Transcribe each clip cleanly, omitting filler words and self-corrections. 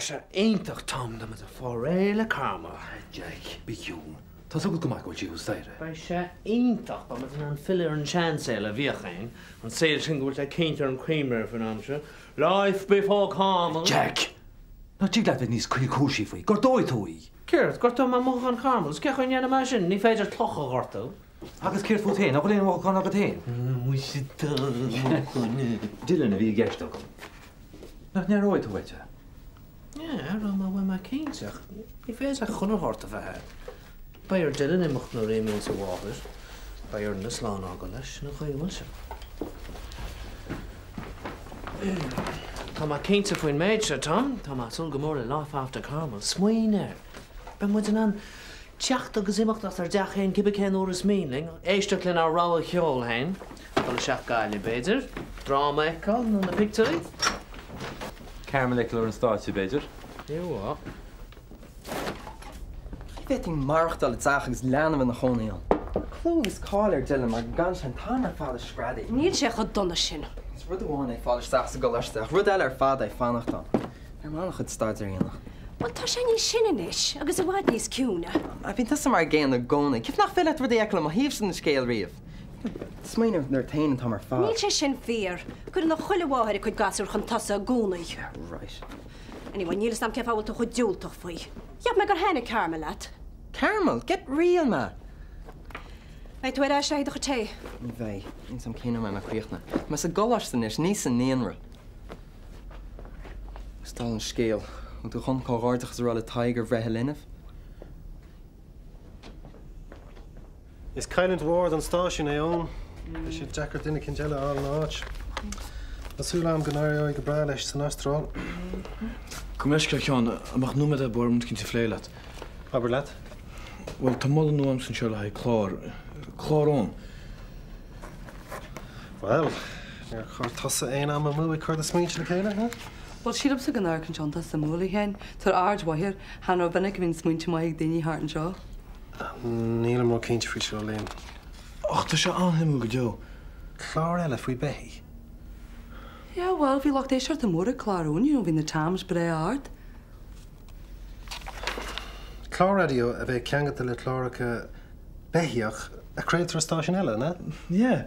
Beidh sé iontach, Tom, tá muid ag fáil réidh le Carmel. A Jack, bí ciúin. Tá's agat go maith go bhfuil sí thuas staighre. Beidh sé iontach, beidh muid in ann filleadh ar an seansaol a bhíodh againn, an saol sin go bhfuil sé cinnte ar an cuimhne air faoin am seo. Life before Carmel! Jack! Nach dtig leat bheith níos caolchúisí faoi? Gortóidh tú í! Céard? Gortóidh mé mothúcháin Carmel? Is cén chaoi a ndéanfaidh mé sin? Ní féidir cloch a ghortú. Agus céard fút féin? An bhfuil aon mhothúchán agat féin? Muise tá mothúcháin. Dylan a bhí i gceist agam. Nach n-aireoidh tú uait é? Yeah, aireoidh mé uaim é cinnte, ach ní féidir le chuile shórt a bheith air. Beidh ar Dylan imeacht nuair a imíonns a mháthair. Beidh orainne slán a fhágáil leis, sin an chaoi a bhfuil sé. Tá mé cinnte faoin méid seo, Tom. Tá mé ag súil go mór le Life After Carmel. Smaoinigh air. Beidh muid in ann teacht agus imeacht as ár dteach féin cibé cén uair is mian linn, éisteacht lenár rogha cheoil féin, dul isteach Gaillimh, b'fhéidir, dráma a fheiceáil nó na pictiúirí. Carmel a fheiceáil ar an stáitse, b'fhéidir. Yep. Ní bhféadfainn maireachtáil i dteach agus leanbh ina chónaí ann. Tá clú agus cáil ar Dylan mar go gcaitheann sé an t-am ar fad ag screadaíl. Níl sé chomh dona sin. Is rud amháin é fáil isteach sa gcoláiste ach rud eile ar fad é fanacht ann. Bheinn in ann a chuid staidéir a dhéanamh. Bhuel, tá sé níos sine anois agus i bhfad níos ciúine. Ah, bíonn tusa mar an gcéanna i gcónaí. Cé nach féidir leat rudaí a fheiceáil ó mo thaobhsa den scéal riamh? Smaoineamh ort féin an t-am ar fad. Níl sé sin fíor. Cuireann chuile mháthair a cuid gasúr chun tosaigh i gcónaí. Yeah, right. Anyway, níl 'fhios a'm cén fáth a bhfuil tú chomh diúltach faoi. Cheap mé gur thaitnigh Carmel leat. Carmel? Get real, ma! Beidh tú ar ais le haghaidh do chuid tae? Ní bheidh. Níl 'fhios a'm cén uair a mbeidh mé críochnaithe. Tá mé sa gcoláiste anois, ní sa naíonra. Agus dála an scéil, bhfuil tú chun comhghairdeachas a rá le Tadhg ar bhreith a linbh? Is cailliúint mhór don stáisiún é Eoin. Beidh sé deacair duine eicínt eile a fháil ina áit. Tá súil agam go n-éireoidh go breá leis san Astráil. Gabh mo leithscéal a Sheáin, an mbeadh nóiméad agat ba mhaith liom rud eicínt a phlé leat. Abair leat. Bhuel, tá moladh nua agamsa anseo le haghaidh clár. Clár Eoin. Bhuel, níor chuir tusa aon am amú ag cur do smaointe le chéile, huh? Bhuel, sílimse go n-amharcann sé iontach suimiúil, a Sheáin. Tabhair aird mhaith air. Chan rómhinic a bhíonn smaointe maithe ag daoine thart anseo. Nílim ró-chinnte faoi seo, Liam. Och, tá sé an-shuimiúil go deo. Clár eile faoi beithígh? Yeah, bhuel, bhí lucht éisteachta mór ag clár Eoin, you know, bhí na TAMs breá ard. Clár raidió a bheidh ceangailte le cláracha beithíoch a chraoltar ar stáisiún eile, an ea? Yeah.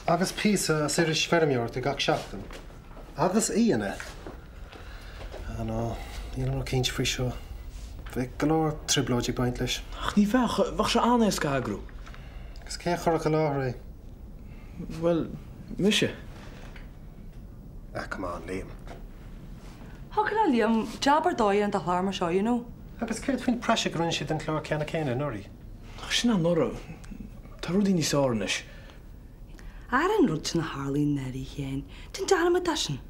Agus píosa as iris feirmeoireachta gach seachtain. Agus aíonna. Ah no, nílim ró-chinnte faoi seo. Bheadh go leor trioblóidí ag baint leis. Ach ní bheadh, bheadh sé an-éasca a eagrú. Agus cé a chuirfeadh i láthair é? Bhuel, mise. Ah, come on, Liam. Thiocfadh le Liam jab ar dóigh a dhéanamh de chlár mar seo, you know. Agus céard faoin praiseach a rinne siad den chlár ceannann céanna anuraidh? Ach sin anuraidh. Tá rudaí níos fearr anois. Ar an rud sin a tharlaigh anuraidh, a Sheáin, déan dearmad de sin.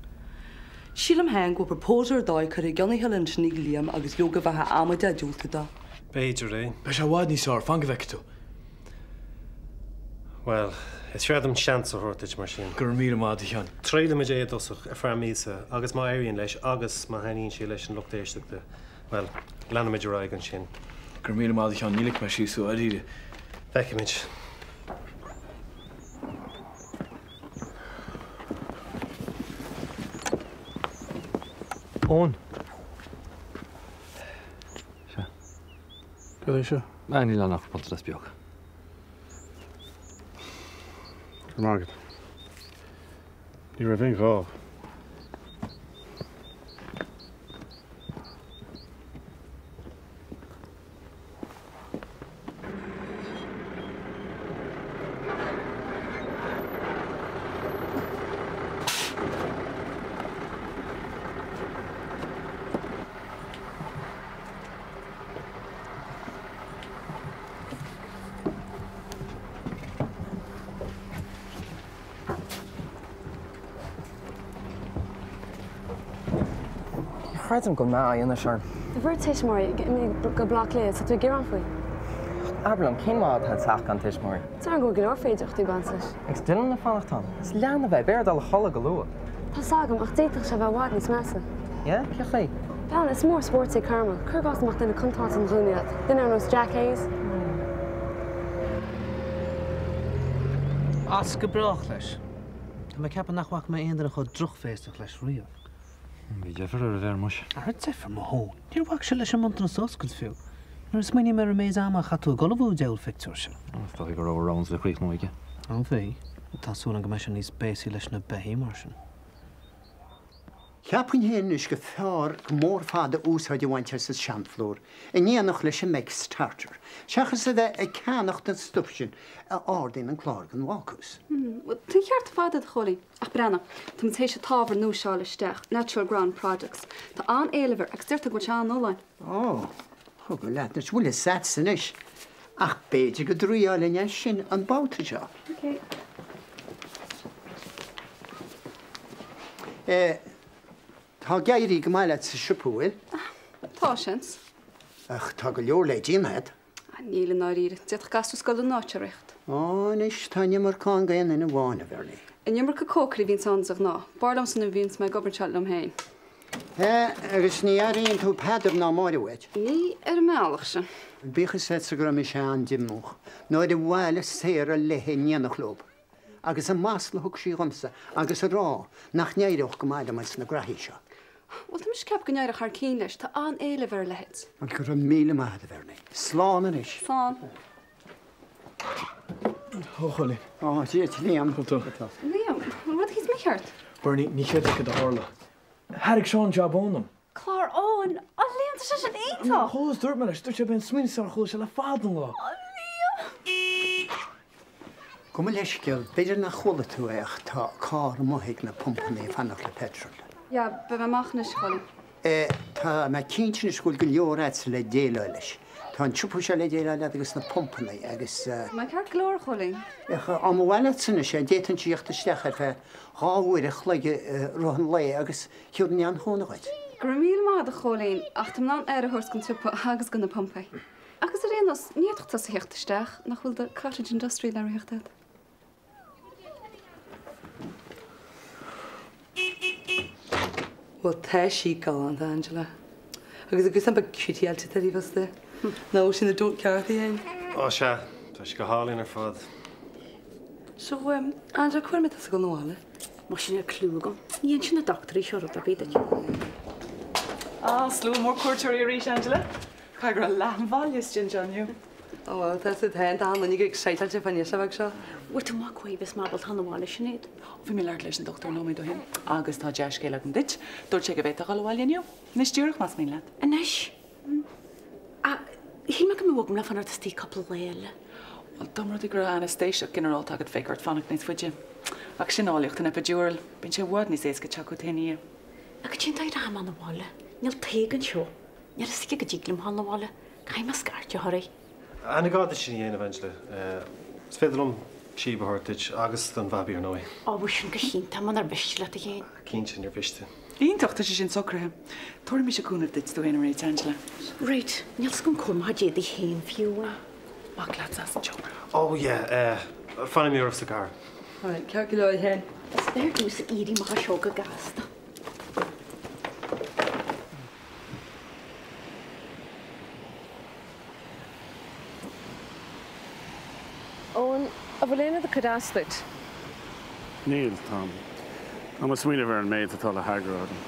Sílim féin go bhfuil proposal ar dóigh curtha i gcionn a chéile ansin ag Liam agus leoga bheifeá amaideach diúltú dó. B'fhéidir é. Beidh sé i bhfad níos fearr, fan go bhfeicfidh tú. Bhuel, is féidir liom seans a thabhairt duit mar sin. Go raibh míle maith agat, a Sheáin. Triailfimid é i dtosach ar feadh míosa agus má éiríonn leis agus má thaitníonn sé leis an lucht éisteachta, bhuel, leanfaimid ar aghaidh ansin. Go raibh míle maith agat, a Sheáin. Ní ligfidh mé síos thú, dáiríre. Feicfimid. Eoin. Sea. Cad é seo? Ah, níl ann ach bronntanas beag. Go raibh maith agat. Ní raibh aon ghá. Ní chreidim go bhfuil meath á dhéanamh orm. Tá beirt tuismitheoirí ag imeacht go Baile Átha Cliath, tá tú ag gearán faoi. Abair liom, cén mhaith atá i dteach gan tuismitheoirí? Déarfainn go bhfuil go leor féidearthachtaí ag baint leis. Agus Dylan ag fanacht ann? Is leanbh é, b'fhearr dul a chodladh go luath. Tá's agam, ach d'fhéadfadh sé bheith i bhfad níos measa. Yeah? Cén chaoi? Bhuel, is mór spóirt é Carmel. Cuir i gcás go mbeadh duine contráilte ina chónaí leat, duine ar nós Jack Hayes. As go brách leis. Tá mé ag ceapadh nach bhfaca mé aon duine chomh drochbhéasach leis riamh. Bhí deifir ar an bhfear muis. Ara deifir mo thóin. Níor bhac sé leis an mbronntanas a oscailt fiú. Nuair a smaoiním ar an méid ama a chaith tú ag ullmhú an diabhal phictiúr sin. Is dóigh go raibh a rounds le críochnú aige. Ó bhí. Tá súil agam go mbeidh sé níos béasaí leis na beithígh mar sin. Cheapfainn féin anois gur fearr go mór fada úsáid a bhaint as an seanphlúr in éineacht leis an Meics Tartar, seachas a bheith ag ceannacht an stuif sin a ardaíonn an clár den bhácús. Bhuel, tá an ceart ar fad agat, a Chóilín. Ach breathnaigh, tá muid théis an t-ábhar nua seo a fháil isteach, Natural Ground Products. Tá an-éileamh air agus deirtear go bhfuil sé an-fholláin. Ó, cogar leat anois, bhfuil fhios a'dsa anois. Ach b'fhéidir go dtriáilfinn é sin an babhta seo. Ok. Eh, tá ag éirí go maith leat sa siopa, bhfuil? Tá, seans. Ach tá go leor le déanamh a'd. Ah, níl i ndáiríre. D'fhéadfadh gasúr scoile an áit a ritheacht. Ó, anois, tá an iomarca ann d'aon duine amháin, a Bhernie. An iomarca cócairí a bhíonns ann de ghnáth. B'fhearr liomsa nuair a bhíonns mé ag obair anseo liom féin. Eh, agus ní airíonn tú Peadar ná Máire uait? Ní ar an mbealach sin. Bíodh fhios a'dsa go raibh mise an-deimhneach nuair a bhailigh Sarah léi in éineacht leob, agus an masla a thug sí dhomsa agus a rá nach n-éireodh go maith liom ins na graithí seo. Bhuel, tá mise ag ceapadh go n-éireodh thar cinn leis. Tá an-éileamh ar a leithéid. Bhuel, go raibh míle maith agat, a Bhernie. Slán anois. Slán. Ó, Chóilín. Ó, Dia duit, Liam. Conas tá tú? Liam, an bhfuil rud éicint mícheart? Bernie, ní chreidfeá cad a tharla. Thairg Seán jab Eoin dom. Clár Eoin? Ó, Liam, tá sé sin iontach! Chuala, dúirt mé leis, dúirt sé b'é an smaoineamh is fearr a chuala sé le fada an lá. Ó, Liam! Gabh mo leithscéal, b'fhéidir nach chuala tú é ach tá carr amuigh ag na pumpanna ag fanacht le petrol. Yeah, beidh mé amach anois, a Chóilín. Eh, tá mé cinnte anois go bhfuil go leor a'dsa le déileáil leis. Tá an siopa seo le déileáil leat agus na pumpanna agus eh. Tá mé ceart go leor, a Chóilín. Ach dá mba mhaith leatsa anois é, d'fhéadfainnse theacht isteach ar feadh 2 uair a chloig i rith an lae agus thiúrfainn an-chúnamh dhuit. Go raibh míle maith agat, a Chóilín, ach tá mé in ann aire a thabhairt don tsiopa agus do na pumpaí. Agus ar aon nós, ní fhéadfadh tusa theacht isteach, nach bhfuil do cottage industry le ritheacht agat? Bhuel, tá sí galánta, Angela. Agus an gután beag cutie-áilte atá uirthi fosta. Nó sin an don't ceart í fhéin. Ó sea, tá sí go hálainn ar fad. So, Angela, cá huair a mbeidh tusa ag dul 'na bhaile? Muise níl cliú agam. Ní insíonn na dochtúirí seo rud ar bith duit. Ah, slua mór cuairteoirí arís, Angela. Caithfidh go raibh leath an bhaile istigh anseo inniu. Ó bhuel, tá siad féin, tá an duine ag excited fán fhios bheag seo. Bhfuil tú maith go bhfios má bhfuil tá 'na bhaile, Sinéad? Ó, bhí mé ag labhairt leis an dochtúir nóiméad ó shin agus tá dea-scéala agam duit. Dúirt sé go bhféadfá a dhul abhaile inniu. Anois díreach, más mian leat. Anois? Ach shíl mé go mbeadh agam le fanacht istigh cúpla lá eile. Bhuel, dá mba rud é go raibh anaistéiseach ginearálta agat bheadh ort fanacht níos faide. Ach sin áilleacht an epidural, bíonn sé i bhfad níos éasca teacht chugat ina dhiaidh. Ach cad é an dóigh a rachaidh mé 'na bhaile? Níl Tadhg anseo. Níl fhios aige go dtig liom dhul 'na bhaile. Caithfidh mé scairt a chur air. Ah, ní gá duit sin a dhéanamh, Angela. Is féidir liom síob a thabhairt duit agus don bhabaí, ar ndóigh. Ó, bhuel sin go hiontach, munar mhiste leat a Shéain. Cinnte, níor mhiste. Iontach, tá sé sin socraithe. Tabharfaidh mise cúnamh duit tú féin a réiteach, Angela. Right, níl fhios agam cá bhfuil mo chuid éadaí féin fiú amháin. Amach leatsa as an tseomra. Oh yeah, eh, fanfaidh mé oraibh sa gcarr. Alright, ceart go leor, a Shéain. Is fearr domhsa éirí amach as seo go gasta. Eoin, an bhfuil aon rud ag cur as duit? Níl, táim. Táim ag smaoineamh ar an méid atá le heagrú agam.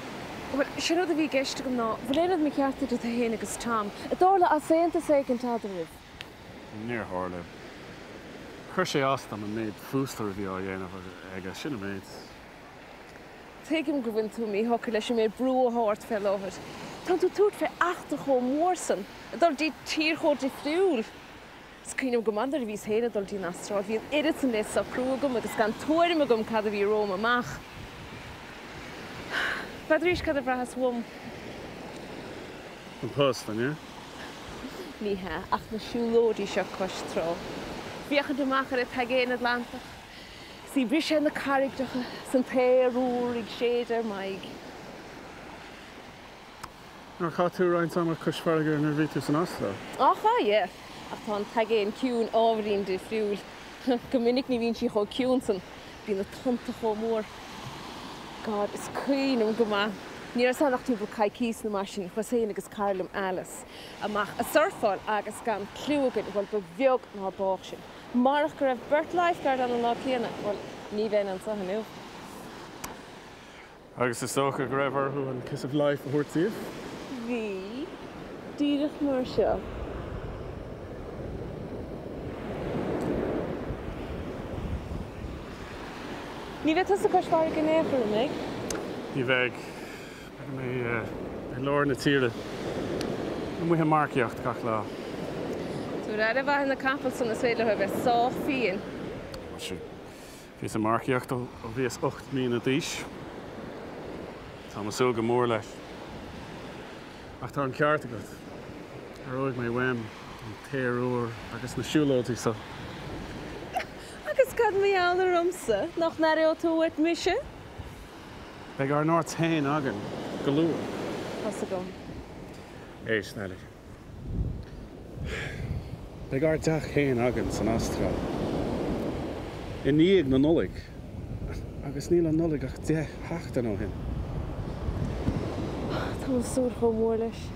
Bhuel, sin rud a bhí i gceist agam ná, bhfuil aon rud mícheart idir tú féin agus Tom? An dtarla easaontas éicint eadraibh? Níor tharla. Chuir sé as dom an méid fústair a bhí á dhéanamh aige, sin an méid. Tuigim go bhfuil tú míshocair leis an méid brú atá ort fé láthair. Tánn tú ag tabhairt fé eachtra chomh mór san, ag dul dtí tír chomh difriúil. Is cuimhin liom go maith nuair a bhíos féin ag dul dtí an Astráil, bhí an oiread san le socrú agam agus gan tuairim agam cad a bhí romham amach. N'fheadar arís cad a bhraitheas uaim. An post, an ea? Ní hea, ach na siúlóidí seo cois trá. Féachaint amach ar an tAigéan Atlantach. 'S í briseadh na carraigreacha 's an t-aer úr ag séideadh ar m'aghaidh. Nár chaith tú roinnt ama cois farraige nuair a bhí tú san Astráil? Á chaith, yeah. Ach tá an t-aigéan ciúin ábhairín difriúil. Go minic ní bhíonn sí chomh ciúin san. Bíonn na tonnta chomh mór. God, is cuimhin liom go maith. Ní raibh ann ach timpeall coicís nó mar sin, chuas féin agus cara liom, Alice, amach a surfáil agus gan cliú againn, bhuel, ba bheag nár bádh sinn. Marach go raibh beirt lifeguard ann an lá céanna, bhuel, ní bheinn anseo inniu. Agus is dócha go raibh orthu an kiss of life a thabhairt daoibh? Bhí. Díreach mar seo. Ní bheidh tusa cois farraige in aon chor, an mbeidh? Ní bheidh. Beidh mé i lár na tíre. Amuigh ag marcaíocht gach lá. Tabhair aire mhaith do na capaill san, is féidir leo a bheith sách fiain. Bhíos ag marcaíocht ó bhíos 8 mbliana d'aois. Táim ag súil go mór leis. Ach tá an ceart agat. Aireoidh mé uaim an t-aer úr agus na siúlóidí so. Agus cad mar gheall ormsa? Nach n-aireoidh tú uait mise? Beidh ár n-áit féin againn go luath. Tá's agam. Éist, Nellie. Beidh ár dteach féin againn san Astráil. I ndiaidh na Nollag. Agus níl an Nollaig ach 10 sheachtain ó shin. Táim ag súil chomh mór leis.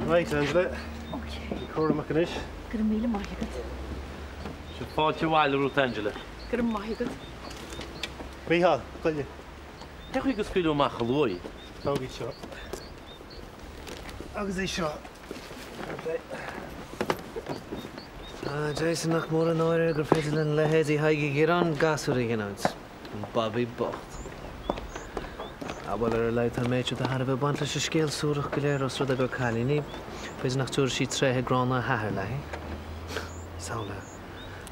Right, Angela. Okay. Cúramach anois. Go raibh míle maith agat. Sin fáilte abhaile romhat, Angela. Go raibh maith agat. Mícheál, goile. Cén chaoi gur scaoileadh amach chomh luath í? Tóg iad seo. Agus é seo. Ah, Jason, nach mór an náire gur féidir lena leithéidí Thaidhg Uí Dhireáin gasúr a ghiniúint. An babaí bocht. Ah, bhuel, ar a laghad tá an méid seo de thairbhe ag baint leis an scéal suarach go léir os rud é gur cailín í. B'fhéidir nach dtabharfaidh sí tréithe gránna a hathar léi. Samhlaigh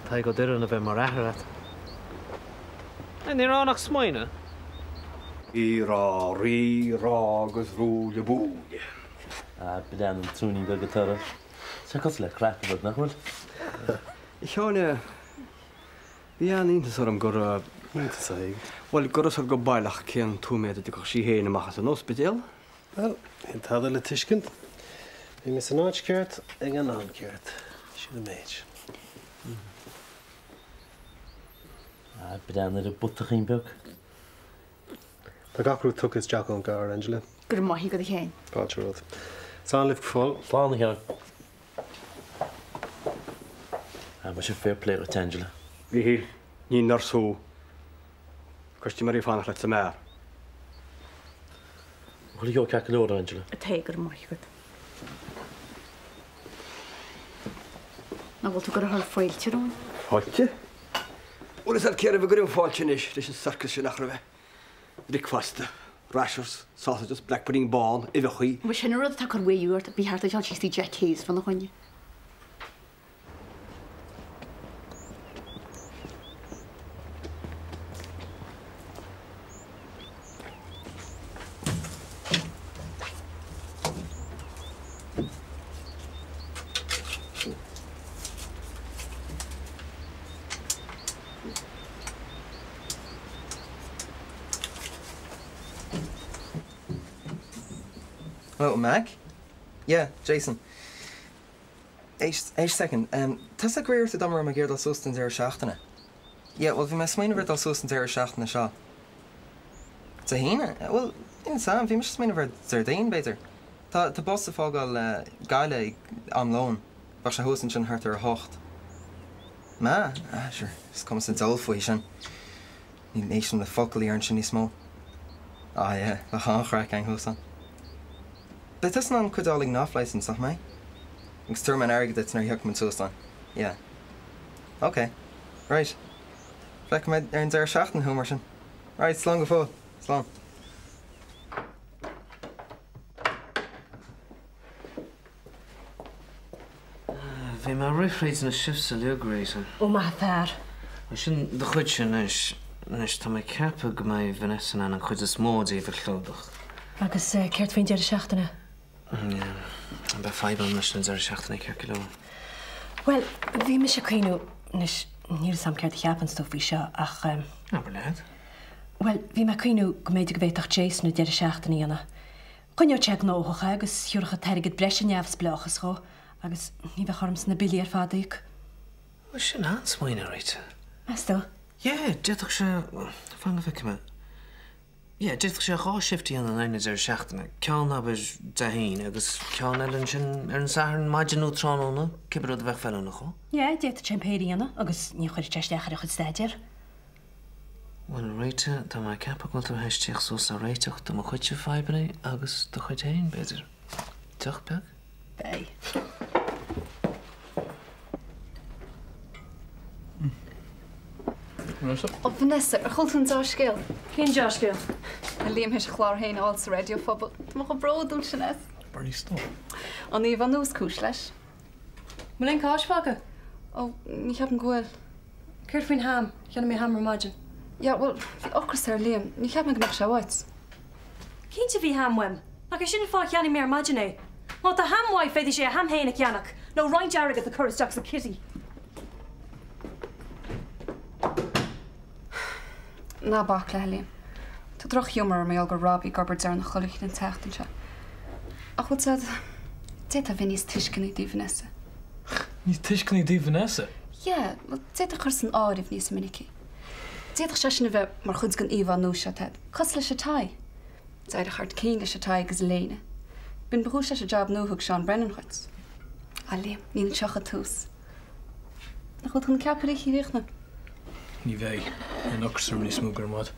Tadhg Ó Direáin a bheith mar athair a't. Ní raibh ann ach smaoineamh. Rí rá rí rá agus rúille búille. Ah, breathnaigh an triúinín beag atá orthu. Tá sé cosúil le craiceann beag, nach bhfuil? A Sheáin, bhí an-iontas orm gur. Iontas, a Thaidhg? Bhuel, go raibh a fhios agat go baileach cén tóiméad a dtiocfadh sí féin amach as an ospidéal. Bhuel, níl tada le tuiscint. Bhí mé san áit cheart ag an am ceart. Sin an méid. Ah, breathnaigh ar an bputachín beag. Tá gach rud tugtha isteach ón gcarr, Angela. Go raibh maith agat, a Sheáin. Fáilte romhat. Slán libh go fóill. Slán, a Sheáin. Ah, muise fair play dhuit, Angela. Mhíchíl, ní nurse thú. Coistí mar í ag fanacht leat sa mbeár. An bhfuil a sheó ceart go leor, Angela? Tá, go raibh maith agat. Nach bhfuil tú ag cur fáilte romhainn? Fáilte? Bhfuil fhios agat cé roimh a gcuirim fáilte anois leis an sorcas sin ach roimhe. Bricfeasta, rashers, sausages, black pudding bán, uibheachaí. Bhuel sin an rud atá ag cur uaidh ort, ba cheart duit dul síos dtí Jack Hayes fána choinne. Hello, Mac? Yeah, Jason. Éist, éist soicind. Tá fhios agat gur iarr tú dá mbeadh mé ag iarraidh dul suas don deireadh seachtaine. Yeah, bhuel bhí mé ag smaoineamh ar dul suas an deireadh seachtaine seo. Dé hAoine? Bhuel, níl fhios a'm, bhí mise ag smaoineamh ar Déardaoin, b'fhéidir. Tá, tá bus ag fágáil Gaillimh ag am lóin. Bheadh sé thuas ansin thart ar a hocht. Ma? Ah, sure, is cuma sa diabhal faoi sin. Ní éistim le focal a deireann sé níos mó. Ah yeah, bheadh an-chraic againn thuas ann. Beidh tusa in ann cuideáil ag an off licence, nach mbeidh? Agus tabharfaidh mé an airgead duit nuair a thiocfaidh muid suas ann. Yeah. Ok. Right. Feicfidh mé ar an deireadh seachtaine thú mar sin. Right, slán go fóill. Slán. Bhí mé ag rith fríd na shifts uilig, Rita. Ó maith an fear. Bhuel, sin do chuidse anois. Anois, tá mé ag ceapadh go mbeidh Vanessa in ann an chuid is mó díobh a chlúdach. Agus céard faoin deireadh seachtaine? Yeah, beidh fadhb agam leis na deireadh seachtaine ceart go leor. Bhuel, bhí mise ag cuimhniú, anois, níl 'fhios a'm céard a cheapanns tú faoi seo ach. Abair leat. Bhuel, bhí mé ag cuimhniú go mb'fhéidir go bhféadfadh Jason an deireadh seachtaine a dhéanamh. Choinneodh sé gnóthach é agus thiúrfadh an t-airgead breise neamhspleáchas dhó agus ní bheadh ormsa na billí ar fad a íoc. Bhuel, sin an-smaoineamh, Rita. Meas tú? Yeah, d'fhéadfadh sé, fan go bhfeicfidh mé. Yeah, d'fhéadfadh sé dhá shift a dhéanamh in aghaidh na deireadh seachtaine, ceann, abair, Dé hAoine agus ceann eile ansin ar an Satharn, maidin nó tráthnóna, cibé rud a bheadh feiliúnach dhó. Yeah, d'fhéadfadh sé an péire a dhéanamh agus ní chuirfeadh sé isteach ar a chuid staidéir. Bhuel, a Rita, tá mé ag ceapadh go bhfuil tú théis tíocht suas le réiteach do mo chuidse fadhbanna agus do chuid féin, b'fhéidir. Deoch beag? Beidh. Ó Vanessa, ar chuala tú an dea-scéal? Cén dea-scéal? Tá Liam théis a chlár féin a fháil sa Raidió Phobal. Tá mé chomh bródúil sin as. Bernie stop. An íomhá nua is cúis leis. Bhfuil aon cáis fágtha? Ó, ní cheapaim go bhfuil. Céard faoin ham? Cheannaigh mé ham ar maidin. Yeah, bhuel, bhí ocras ar Liam. Ní cheap mé go mbeadh sé uait. Cinnte bhí ham uaim. Nach é sin an fáth a cheannaigh mé ar maidin é? Má tá ham uaidh féadfaidh sé a ham féin a cheannach, nó roinnt airgid a chur isteach sa kitty. Ná bac léi, a Liam. Tá drochghiúmar orm mar gheall go raibh Robbie ag obair deireanach chuile oíche an tseachtain seo. Ach bhfuil a fhios agat, d'fhéadfá a bheith níos tuisceanaí di, Vanessa. Níos tuisceanaí di, Vanessa? Yeah, bhuel, d'fhéadfá a chur san áireamh níos minicí. D'fhéadfadh sé sin a bheith mar chuid den íomhá nua seo atá agat, cosúil leis an tie. D'éirigh thar cionn leis an tie agus an léine. B'in ba chúis leis an jab nua a thug Seán Brennan dhuit. Ah, Liam, níl anseo ach an tús. Nach bhfuil tú chun ceapairí a chríochnú? Ní bheidh. Níl an ocras orm níos mó, go raibh maith.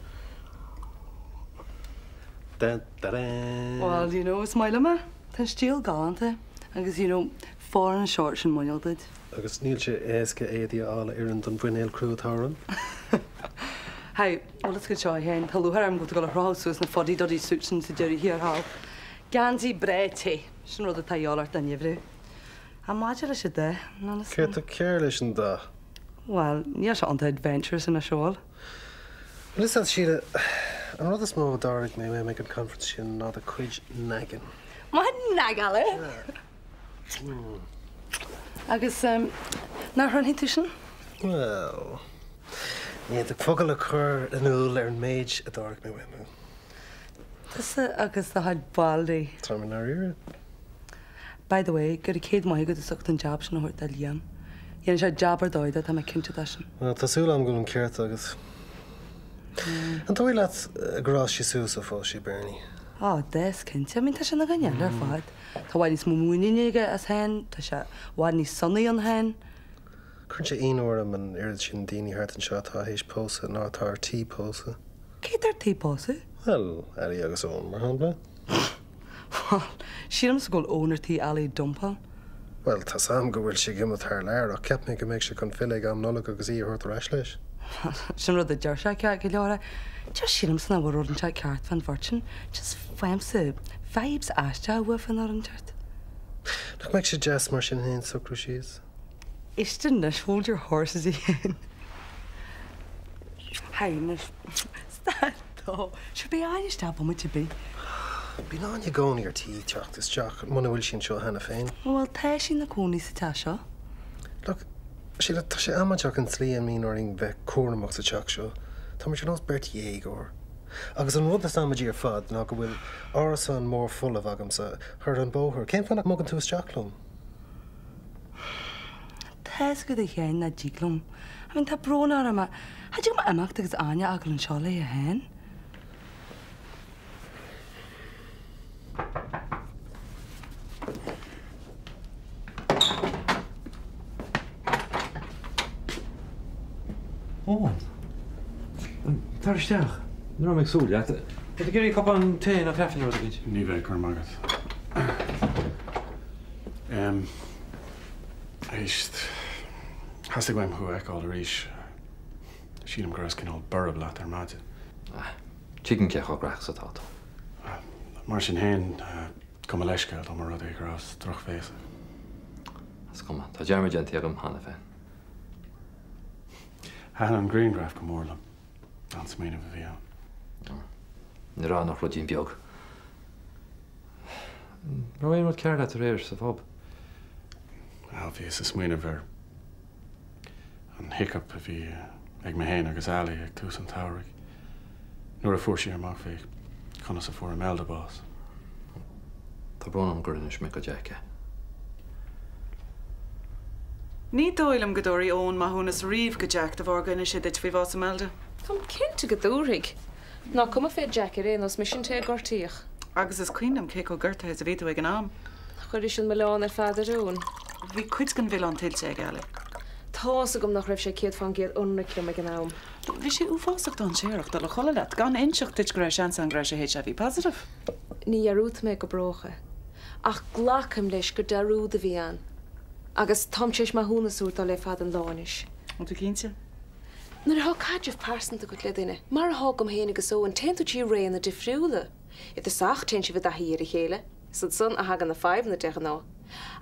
Well, you know, is maith liom é. Tá an stíl galánta agus, you know, fóireann an seort sin muineál duit. Agus níl sé éasca éadaí a fháil a oireann don mhuinéal crua atá orm. Hey, bhfuil fhios agat seo a Sheáin, tá lúcháir orm go bhfuil tú ag dul a chrochadh suas na fuddy duddy suits sin sa deireadh thiar thall. Geansaí breá te, sin rud atá a dhíobháil ort don gheimhreadh. Ach maidir leis an dath, níl fhios Céard tá cearr leis an dath? Bhuel, níl sé iontach adventurous anois, an bhfuil? Bhfuil fhios agat, Síle, an rud is mó a d'airigh mé uaim ag an conference sin ná do chuid nagging. Mo nagála! Agus nach roinnfidh tú sin? Bhuel, ní fhéadfadh focail a chur in iúl ar an méid a d'airigh mé uaim. Tusa agus do chuid Baldy. Táim i ndáiríre. By the way, go raibh céad maith agat as ucht an jab sin a thabhairt do Liam. Dhéanfaidh sé jab ar dóigh de, tá mé cinnte de sin. Bhuel, tá súil agam go bhfuil an ceart agat. An dóigh leat gur fhás sí suas ó phós sí Bernie? Á, d'fhás, cinnte. I mean, tá sé ina dhuine eile ar fad. Tá i bhfad níos mó muiníne aige as féin, tá sé i bhfad níos sonaí ann féin. Cuireann sé ionadh orm an oiread sin daoine thart anseo atá théis pósadh ná atá ar tí pósadh. Cé atá ar tí pósadh? Bhuel, Ali agus Eoin, mar shampla. Bhuel, sílimse go bhfuil Eoin ar tí Ali a dumpáil. Bhuel, tá's a'm go bhfuil sé ag imeacht thar lear ach cheap mé go mbeadh sé chun filleadh ag am Nollag agus í a thabhairt ar ais leis. Bhuel, sin rud a deir sé ceart go leor. Just sílimse nach bhfuil rud inteacht ceart fán bheirt sin. Just faighimse vibes aisteacha uathu nó rud inteacht. Nach mbeadh sé deas mar sin féin socrú síos? Éist anois, hold your horses a Sheáin. Hey, anois, stad dó. Sure, beidh Áine isteach bomaite ar bith. Bíonn Áine i gcónaí ar tí teacht isteach muna bhfuil sí anseo cheana féin. Bhuel, tá sí ina cónaí sa teach seo. Look, Síle, tá sé amaideach an tslí a mbíonn orainn bheith cúramach sa teach seo. Táimid ar nós beirt dhéagóir. Agus an rud is amaidí ar fad ná go bhfuil árasán mór folamh agamsa thar an bóthar. Cén fáth nach mbogann tú isteach liom? Tá's agat a Sheáin nach dtig liom. I mean, tá brón orm ach cha dtig liom imeacht agus Áine a fhágáil anseo léi féin. Eoin. Tar isteach. Ní raibh mé ag súil leat. Tá tú ag iarraidh cupán tae nó caife nó rud éicint? Ní bheidh, go raibh maith agat. Éist. Theastaigh uaim thú a fheiceáil arís. Sílim go rabhas cineál borb leat ar maidin. Ah. Tuigim cé chomh gnaitheach is atá tú. Mar sin féin, gabh mo leithscéal dá mba rud é go rabhas drochbhéasach. Is cuma, tá dearmad déanta agam cheana féin. Thaitin an grianghraf go mór liom. An-smaoineamh a bhí ann. Ní raibh ann ach ruidín beag. An raibh aon rud cearr leat aréir sa phub? Bhuel, bhíos ag smaoineamh ar an hiccup a bhí ag mé féin agus Ali ag tús an tsamhraidh. Nuair a fuair sí amach fé conas a fuair Imelda bás. Tá brón orm gur inis mé do Jack é. Ní dóigh liom go dtabharfaidh Eoin maithiúnas riamh go Jack de bharr gur inis sé duit faoi bhás Imelda. Táim cinnte go dtabharfaidh. Nach cuma fé Jack ar aon nós, mise an té a gortaíodh. Agus is cuimhin liom cé chomh gortaithe is a bhí tú ag an am. Chuiris an milleán ar fad ar Eoin. Bhí cuid den mhilleán tuillte ag Ali. Tá's agam nach raibh sé 100% ionraic liom ag an am. Bhí sé uafásach dainséarach dul a chodladh leat gan inseacht duit go raibh seans ann go raibh sé HIV positive. Ní dhearúdfaidh mé go brách é. Ach glacaim leis gur dearúd a bhí ann. Agus táim tar éis maithiúnas a thabhairt dó le fada an lá anois. An tú cinnte? Nuair atá caidreamh pearsanta agat le duine, mar atá agam féin agus Eoin, téann tú trí réanna difriúla. I dtosach, téann sibh i dtaithí ar a chéile. Is ansan a thagann na fadhbanna de ghnáth.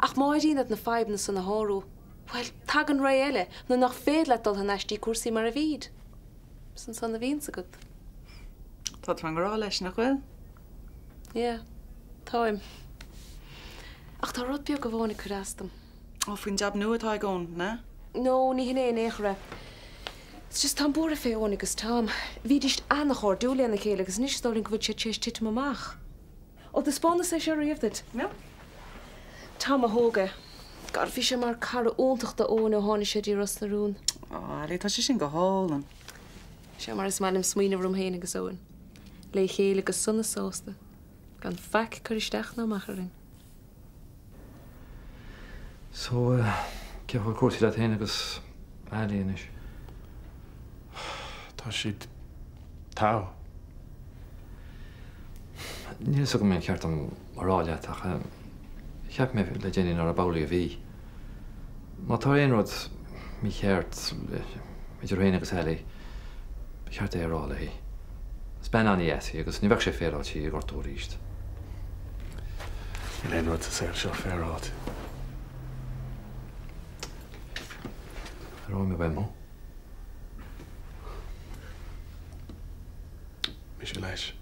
Ach má éiríonn leat na fadhbanna san a shárú, bhuel, tagann ré eile nuair nach féidir leat dul thar n-ais dtí cúrsaí mar a bhíd. Is ansan a bhíonns agat. Tá tú i ngrá leis, nach bhfuil? Yeah, táim. Ach tá rud beag amháin ag cur as dom. Ó, faoin jab nua atá ag Eoin, an ea? No, ní hin é in aon chor é. It's just táim buartha fé Eoin agus Tom. Bhídíst ana-chairdiúil lena chéile agus anois is dóigh liom go bhfuil siad tar éis titim amach. Ó, thaispeánas é seo riamh duit? No. Tom a thóg é. God, bhí sé mar cara iontach do Eoin ó tháinig sé dtí Ros na Rún. Ó, Ali, tá sé sin go hálainn. Seo mar is maith liom smaoineamh orm féin agus Eoin. Le chéile go sona sásta. Gan faic ag cur isteach ná amach orainn. So, cén chaoi a bhfuil cúrsaí leat féin agus Ali anois? Tá siad togha. Níl fhios agam an ceart dom a rá leat ach cheap mé le déanaí nárbh amhlaidh a bhí. Má tá aon rud mícheart idir tú féin agus Ali, ba cheart é a rá léi. Is bean an-dheas í agus ní bheadh sé féaráilte í a ghortú arís. Níl aon rud sa saol seo féaráilte. Aireoidh mé uaim thú. Mise leis.